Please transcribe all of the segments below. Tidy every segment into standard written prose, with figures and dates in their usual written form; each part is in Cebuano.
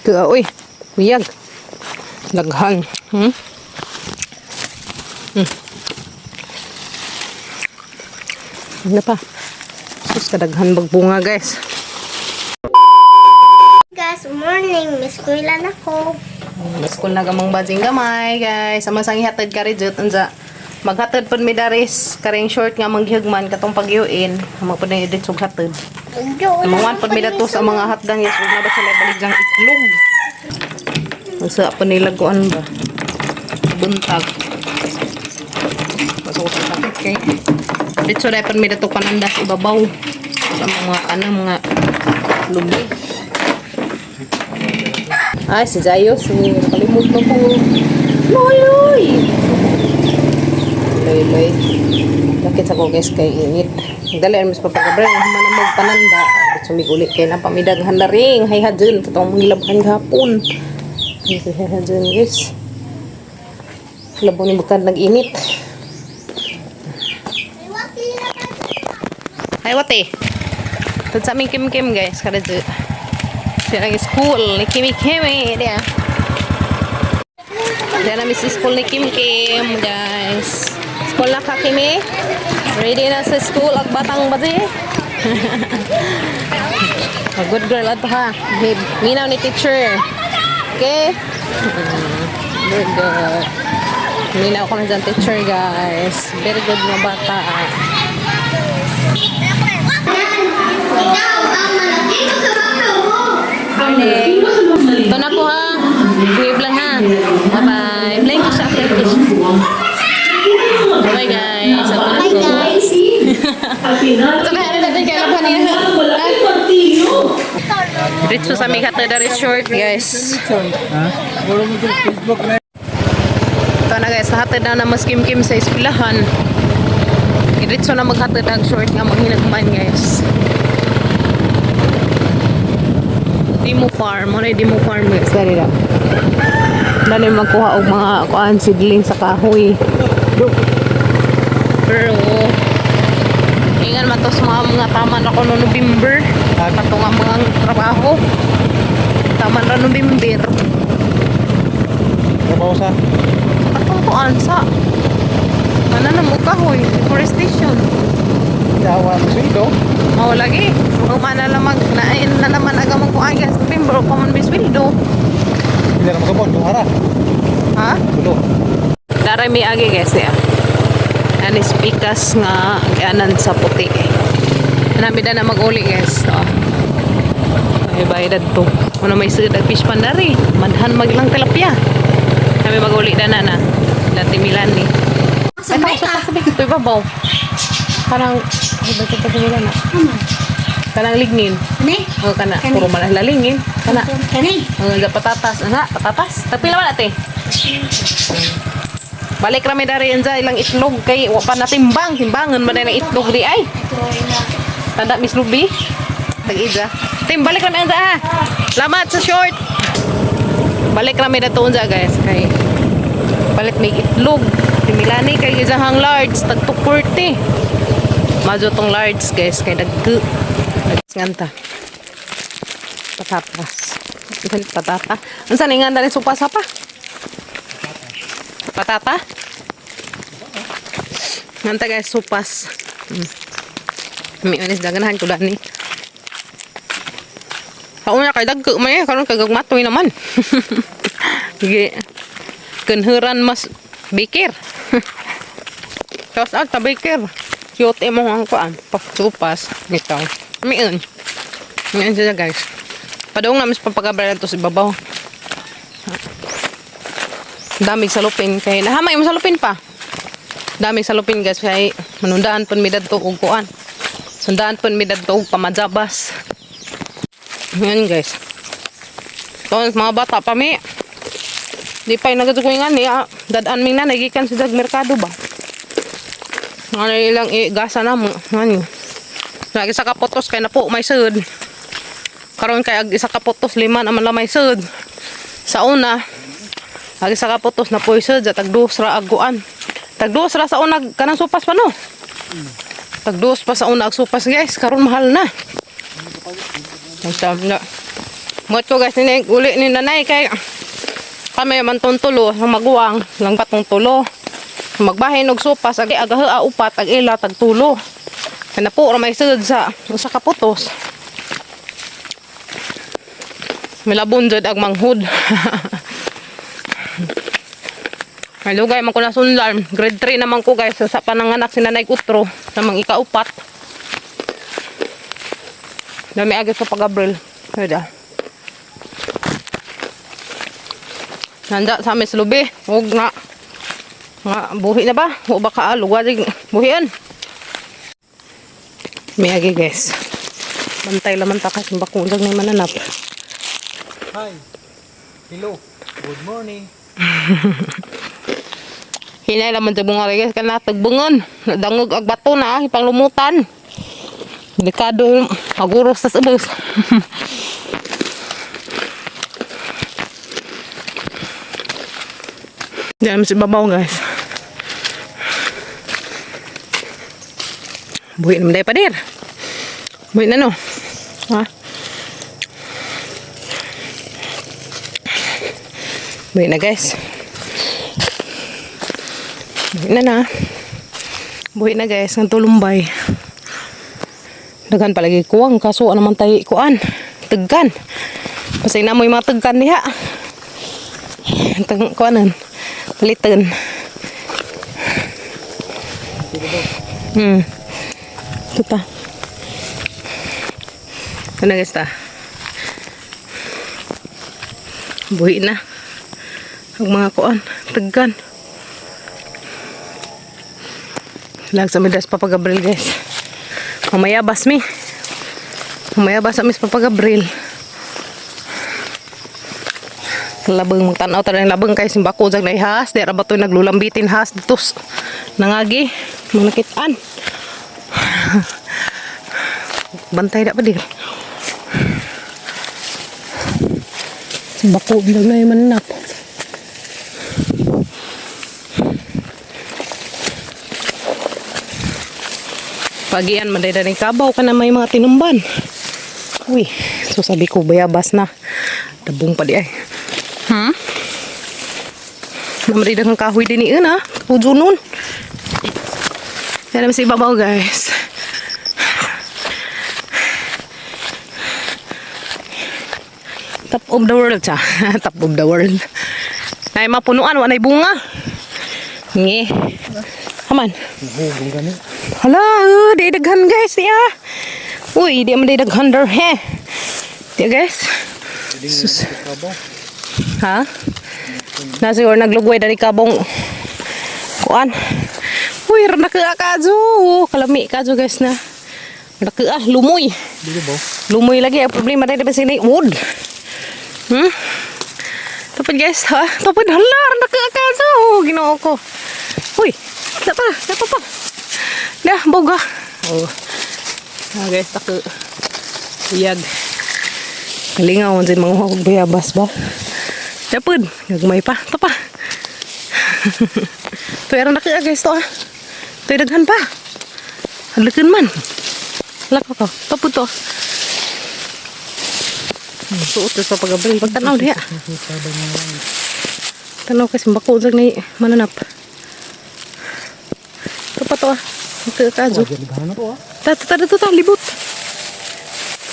Dagko uy. Biyag. Daghan. Ano pa? Sus, kadaghan magbunga, guys. Guys, morning. Miss Kuilan ako. School na gamang bazing gamay, guys. Ama sang ihatid ka rin unsa. Maghatid pud mi daris karing short nga manghigman katong pagyuin. Amo pud na edit sug hatid. Manguan pud mi dato sa mga hatdan, yes, ug na ba sila balik jang itlog. Unsa pa nila kuan ba? Buntag. Pasok sa sakit kay. Ditso dai pud mi dato panandas ibabaw sa mga ano mga lubi. Ay, si Jayo, si nakalimot na ko. Loy, loy! Loy, loy. Lakit sa ko, guys, kay init. Dali, mas papagabre, ang human na magpananda. Sumigulit kay na pamidaghan na ring. Hay hadun, katong mangilabhan gahapon. Ay, si hadun, guys. Labo ni bukad nag-init. Ay, wate. Tad sa aming Kim Kim, guys. Kada siya ang school ni Kimi Kimi. Diya. Diya na miss school ni Kim Kim, guys. School na ka, Kimi? Ready na sa school ag batang bazi? A good girl ato ha. Babe, minaw ni teacher. Okay? Good girl. Minaw ko na dyan teacher, guys. Very good nga bata. Ikaw ang malaking sa mga mo. Morning. Ito na ko ha. Wave lang ha. Bye-bye. Blink siya. Blink siya. Bye, guys. Ito na Hi ko. guys. Ito kaya rin natin kaya laban niya. Diretso sa may katad short, guys. Ito na, guys, nahatid na na mas Kim Kim sa eskwelahan. Diretso na maghatid ang short nga maghinagman, guys. Demo farm. Muna yung demo farm, guys. Dali lang. Dali magkuha og mga kuan seedling sa kahoy. Pero ingan man to sa mga taman ako no November. Kato nga mga trabaho. Taman ra November. Trabaho sa? Katong kuan sa ano na mo kahoy, deforestation. Yawa ang sweldo. Mao lagi. Uma na lamang na, na naman aga mong kuan, guys. November pa man may sweldo. Hindi na magabon, yung ara. Ha? Tulo. Daray may agi, guys, ya. Anis pikas nga gianan sa puti. Nami na mag-uli, guys. To. May bayad to. Ano may sud fish pandari. Madhan maglang tilapia. Nami mag-uli na na na. Dati Milani. Sabay ka. Sabi ko ibabaw. Parang ay ba ito Milan na? Kanang lignin. Kani? O kana Kani. puro man lalingin. Kana. Kani? Ang ga patatas, ana, patatas. Tagpila man ate. Balik rami dari enza ilang itlog kay wa pa natimbang, timbangan man na itlog di ay. Tanda Miss Ruby. Tag-ija. Tim, balik rami enza ha. Salamat sa short. Balik rami dato unza, guys, kay balik may itlog. Timilani kay isahang large tag 240. Majo tong large, guys, kay dagko. Nganta. Patatas. Ikan patata. Unsa ni nganta ni supas apa? Patata? Nganta, guys, supas. Mi anis daganahan ko dani. Sa una kay dagko man eh, karon kay gagmatoy naman. Sige. Kanhuran mas bikir. Tapos out ta bikir. Cute mo ang kuan. Supas. Ito. Miun. Miun siya, guys. Padung na mas papagabaran to sa ibabaw. Damig sa lupin kay nahamay mo sa lupin pa. Damig sa lupin, guys, kay manundaan pud mi dadto og kuan. Sundaan pud mi dadto og pamajabas. Yan, guys. To mga bata pa mi. Di pa yung nagatukoy nga ni ah, dadaan mi na nagikan sa dag merkado ba. Ano ilang igasa na mo. Ano. Lagi sa kapotos kay na po may sud. Karon kay ag isa ka putos lima naman lang may sud. Sa una, ag isa ka putos na po sud tag dos ra aguan. Tag dos ra sa una kanang supas pa no. Tag dos pa sa una ag supas, guys, karon mahal na. Ang sabi na. Muat ko guys, ni uli ni nanay kay kami man tong tulo, ang maguwang lang patong tulo. Magbahin og sopas ag agaha upat ag ila tag tulo. Kaya na po ra may sud sa usa ka putos. Milabon jud ag manghud. Hello guys, man ko nasundan. Grade 3 naman ko guys sa pananganak si Nanay Utro sa mang ikaupat. Dami agad sa pag-Abril. Pwede. Nanda sa amin sa lubi. Huwag nga. Nga, buhi na ba? O baka luwa di buhian. May agi guys. Bantay laman ta kasi bakong na mananap. Hi. Hello. Good morning. Hinay laman sa bunga guys kana tagbungon. Dangog ag bato na ipanglumutan. Delikado aguros tas ubos. Diyan naman sa babaw guys. Buhi naman dahil pader. Buhi na no. Ha? Buhi na guys. Buhi na na. Buhi na guys. Ang tulumbay. Daghan palagi kuwang. Kaso ano man tayo kuan. Tagkan. Pasay na mo yung mga tagkan diha. Tag kuanan. Palitan. Ito ta. Ito na guys ta. Buhi na. Ang mga kuan. Tagkan. Lag sa midas Papa Gabriel guys. Mamaya bas mi. Mamaya bas sa Papa Gabriel. Labang magtanaw ta ng labang kay simbako jag naihas di ra ba to'y naglulambitin has ditos nangagi manakitaan. Bantay da pa dir. Simbako jag na manap. Pagian man day kabaw ka na may mga tinumban. Uy, so sabi ko bayabas na. Dabong pa di ay. Namri daghang kahoy din ni ha. Pujo nun. Yan naman sa ibabaw guys. Top of the world siya. Top of the world. Nay mapunuan wa nay bunga. Nge. Haman. Hugong gani. Hala, di daghan guys di ah. Uy, di man di daghan der he. Di guys. Sus. Ha? Na siguro naglugway dali kabong kuan. Uy, naka kadyo. Kalami kadyo guys na. Naka lumoy. Dili ba? Lumoy lagi ang problema dali ba sini wood. Tapos guys, ha? Tapos hala, naka kadyo. Ginoo ko. Uy, da pa, da pa pa. Da, boga. Oh. Ah, guys, tako. Iyag. Kalingaw man sa mga hukog bayabas ba? Dapod, gagmay pa. Ito pa. Ito aran na kaya guys to ah. Ito daghan pa. Halakan man. Halak ko. Tapod to. Suot sa pag-abril. Pagtanaw diha. Tanaw kasi bako jag ni mananap. Ito pa to ah. Ito ka. Wag yan na to ah. Ta ta ta ta ta libot.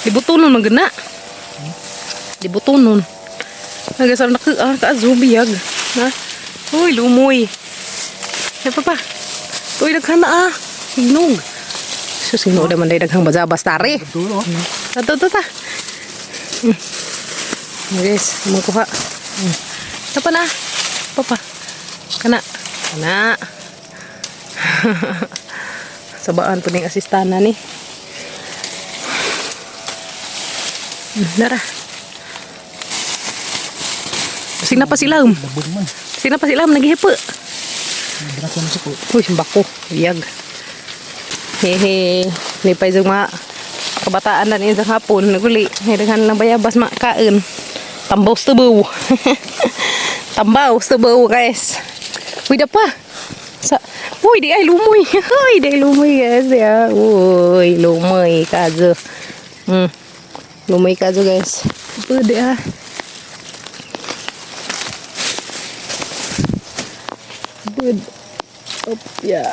Libutonon man gana. Libutonon. Nagasar na ka ah ka biyag. Ha? Uy, lumoy. Ya pa pa. Uy, daghan na ah. Hinog. Sus, hinog naman day daghang bazabas tari. Dulo. Ta ta ta ta. Guys, mong kuha. Ta pa na. Pa pa. Kana. Kana. Sabaan po ning asistana ni. Nara. Sina pa sila. Labog man. Sina pa sila naghipo. Dra ko na ko. Uy, bako. Iyag. Hehe. Lipay sa mga kabataan na niya sa hapon. Naguli. Daghan lang bayabas makain. Tambaw sa tubaw. Tambaw sa tubaw, guys. Uy, da pa. Sa, uy, di ay lumoy. Uy, di ay lumoy, guys. Yeah. Uy, lumoy. Kazo. Lumoy kazo, guys. Pwede ah. Good. Opya.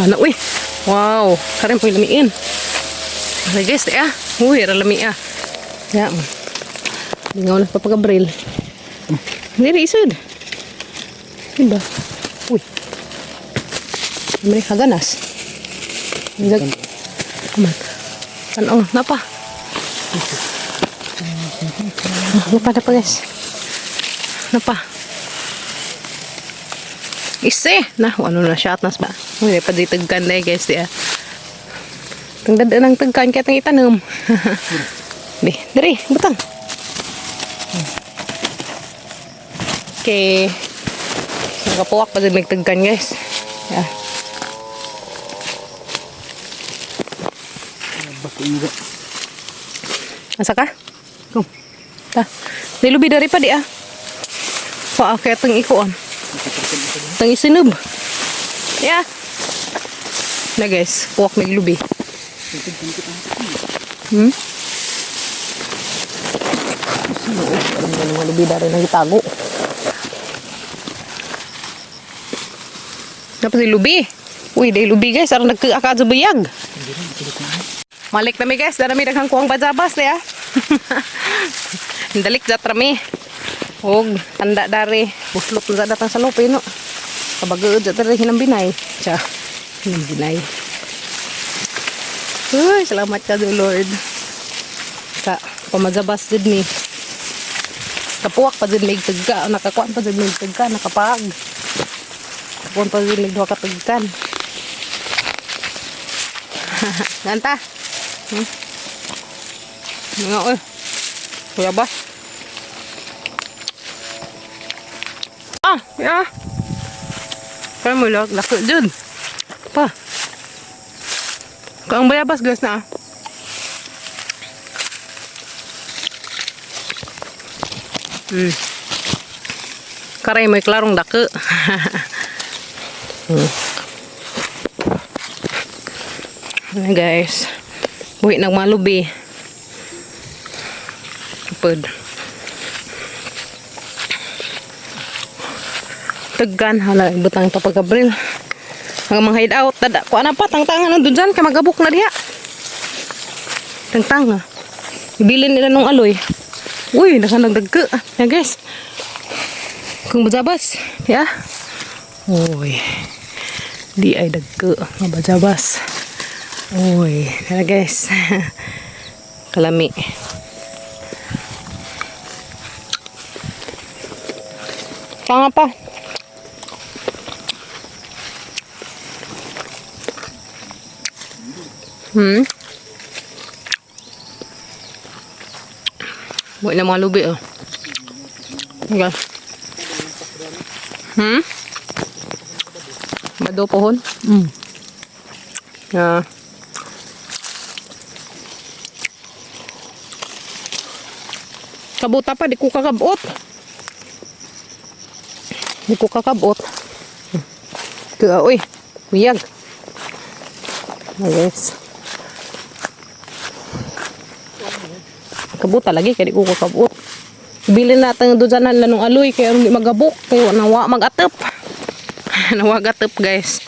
Ano, uy. Wow. Karin po yung lamiin. Ano guys, ah. Uy, ara lami ah. Ya. Lingaw na papagabril. Hindi, isod. Diba? Uy. Mari haganas. Dag. Aman. Ano, napa? Napa, napa guys. Napa. Ise! Na, ano na shot nas ba? Uy, pa di tagkan na eh, guys di ah. Tangdad ng tagkan kaya tang itanom. Di, diri, butang. Okay. Nakapuwak pa din nagtagkan guys. Yeah. Bako nga. Asa ka? Go. Ta. Nilubi dari pa di ah. Pa kaya tang ikuan. Tang isinub. Yeah. Na guys, puwak may lubi. Alam mo mga lubi dari nang itago. Dapat si lubi. Uy, dahil lubi guys, aron nagkaaka sa buyag. Malik na mi guys, dara mi daghang kuang bajabas ya. Dalik jat rami. Og tanda dari buslot na datang sa lupa no. Kabagood jat dari hinambinay. Cha, hinambinay. Uy, salamat ka do Lord. Sa pamajabas jud ni. Kapuwak pa jud mig tagka, nakakuan pa jud mig tagka, nakapag. Kapuan pa jud mig duha ka tagkan. Ganta. Mga oy. Kuya ba? Ah, ya. Kaya mo lak laki dun. Pa. Kaang bayabas guys na. Ah. Karay may klarong dako. Ano guys. Buhi nagmalubi. Pud. Taggan hala butang to pag Abril. Ang mga hide out tada kuan na pa tangtangan na dun dyan kay magabok na diha. Tangtang ah. Ibilin nila nung aloy. Uy, nakanagdagka. Ya guys. Kung bajabas, ya. Uy. Di ay dagka, mabajabas. Uy, tara guys. Kalami. Tanga pa. Buhay na mga lubi oh. Okay. Mado pohon? Yeah. Kabuta pa, di ko kakabot. Di ko kakabot. Kaya, uy, uyag. Oh, guys. Kabuta lagi, kaya di ko kakabot. Bilin natin doon dyan na nung aloy, kaya hindi magabok, kaya nawa magatep. Nawa gatep, guys.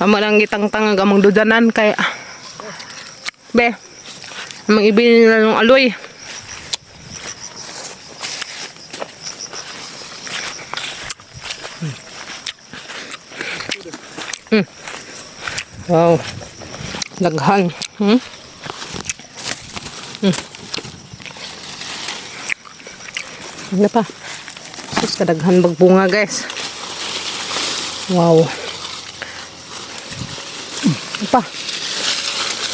Amo lang gitangtang ang among dudanan kaya be among ibilin nila nung aloy. Wow. Daghan. Ano pa? Sus, kadaghan bagbunga, guys. Wow. Ano pa?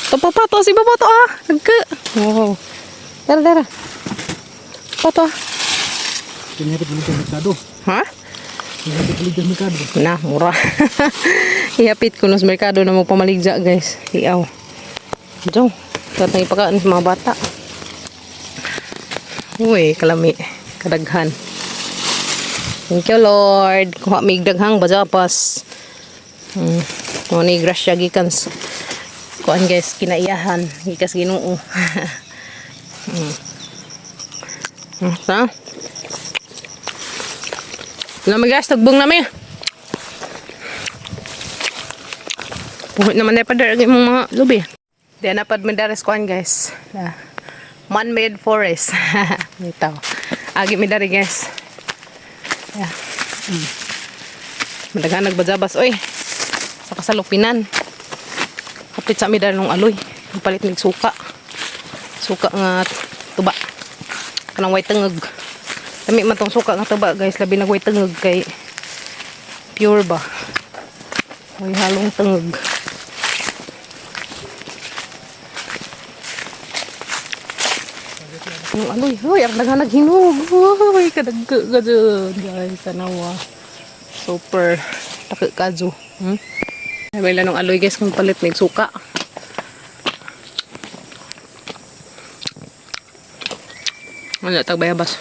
Ito pa pa, to. Si baba to, ah. Nagka. Wow. Dara, dara. Pa to, ah. Kinahapit ulit ang merkado. Ha? Kinahapit ulit ang merkado. Na, mura. Ihapit ko no sa merkado na magpamaligya, guys. Iaw. Diyo. Dapat na ipakain sa mga bata. Uy, kalami. Kadaghan. Thank you, Lord. Kuha mig daghang bajapas. Mo ni grasya gikan Kuan guys, kinaiyahan gikas Ginoo. Sa? Nami guys, tagbong nami. Puhit naman na pa ang imong mga lubi. Di na pad mindares kuan guys. Na. Man-made forest. Ito. Agi mi dari guys. Yeah. Madaghan nagbajabas oy. Sa kasalupinan. Kapit sa mi dari nung aloy. Palit mig suka. Suka nga tuba. Kanang way tengeg. Lami man tong suka nga tuba guys, labi nag way tengeg kay pure ba. Way halong tengeg. Yung aloy, hoy, ang daghan naghinog. Hoy, kadagka ka dyan. Guys, tanawa. Super takik kadyo. May lanong aloy guys kung palit may suka. Wala tag bayabas.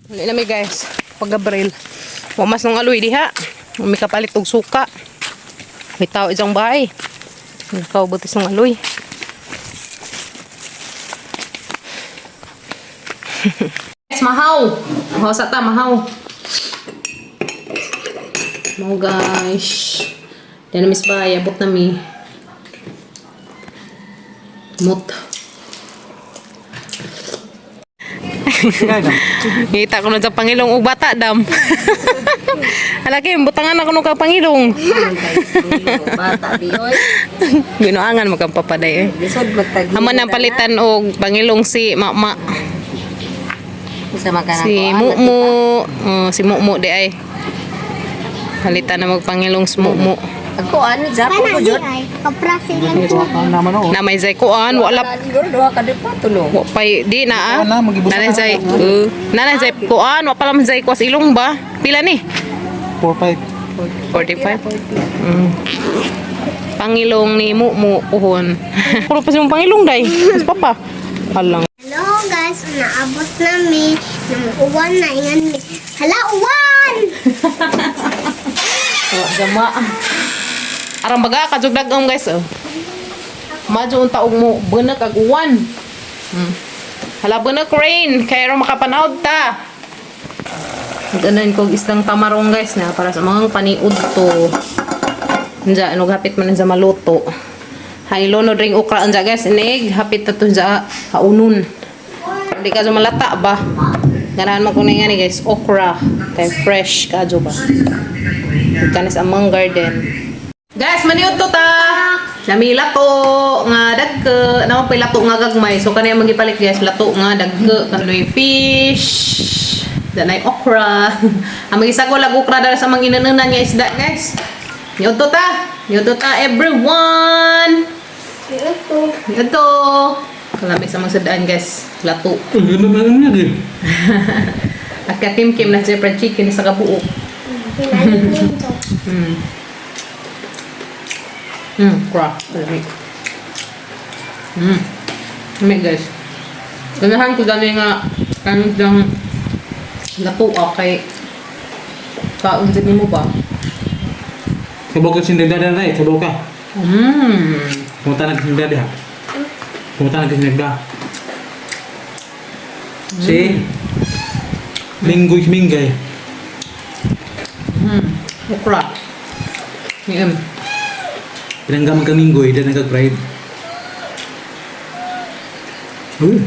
Wala na mi guys. Pag Gabriel. Wa mas nung aloy diha. May kapalit og suka. May tao isang bahay. Nakaubutis ng aloy. Guys, mahaw. Mahaw sa ta, mahaw. Mahaw guys. Yan na miss bay, abot na mi. Mut. Ngita ko na sa pangilong og bata dam. Alaki, butangan ako nung pangilong. Bata di oy. Ginuangan mo kang papaday eh. Lisod magtagi. Amo nang palitan og pangilong si Mama, Sa makanan si Mumu, oh, si Mumu di ay. Palitan na magpangilong si Mumu. Ako ani japo Kana ko di jud. ay. Kaprasi lang Ito ang naman oh. Na may zay kuan, wala Siguro duha ka di pa tulo. wa pay di na ah. Kuan na, magibusa Nanay na. zay, nanay zay kuan, wa pala man zay kuas ilong ba? Pila ni? 4 5. 45. Pangilong ni Mumu puhon. Puro pa siyang pangilong day. Mas papa. Halang. Hello guys, naabot nami. Namuuwan na ingan mi. Hala, uwan! Wa jama. Arang baga kajug dagom guys oh. Madyo unta og mo bunak ag uwan. Hala bunak rain kay ro makapanawd ta. Ganan kog isdang tamarong guys na para sa mga paniud to. Unja ano hapit man sa maluto. Hay lunod ring okra unja guys inig hapit ta to sa haunon. Hindi ka malata ba? Ganahan mo kung nga ni guys okra kay fresh kadyo ba. Kanis among garden. Guys, maniud to ta. Nami lato nga dagke, naman pa'y lato nga gagmay. So kanaya magipalit guys, lato nga dagke, kanoy fish, danay okra. Ang magisagol ag okra dara sa mga inanunan nga isda guys. Niud to ta. Niud to ta everyone. Ito. Niud to. Kalami sa mga sadaan guys, lato. Ano ba yan eh? At katimkim na siya fried chicken sa kabuok. Pinalit nito. Okra. Kalami. Lami guys. Ganahan ko dami nga kanang dang lato kay kaon sa nimo ba? Sabaw ka sinagda na eh, sabaw ka. Pumunta na sinagda diha. Pumunta na sinagda. Si Minggoy Minggay. Okra. Ngim. Pinanggaman ka Minggoy, dahil nagka-pride. Uy.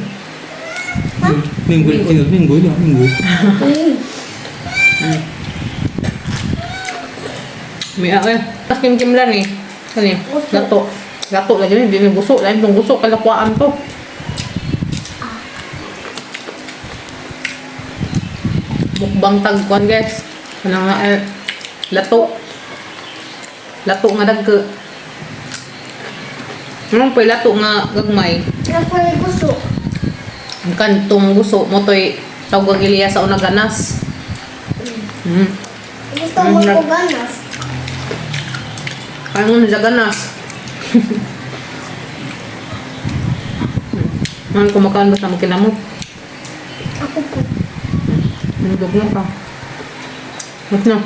Minggoy, Minggoy, Minggoy, Minggoy. May ake. Tas kim-kim lang eh. Kani, lato. Lato lagi ni, di ni guso. Lain tong guso, kalakwaan to. Mukbang tagkuan guys. Ano nga eh, lato. Lato nga dagke. Anong pa lato nga gagmay? Ako yung gusto. Ang kantong guso mo to'y tawag Ilya sa unaganas. Gusto mo ko ganas. Ano na ganas? Man kumakaon basta magkinamot. Ako po. Nudog mo ka. Mas na.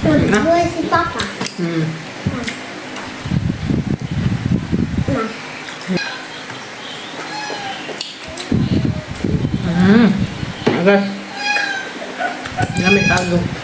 Magbuhay si Papa. Na. Guys. Lamig tago.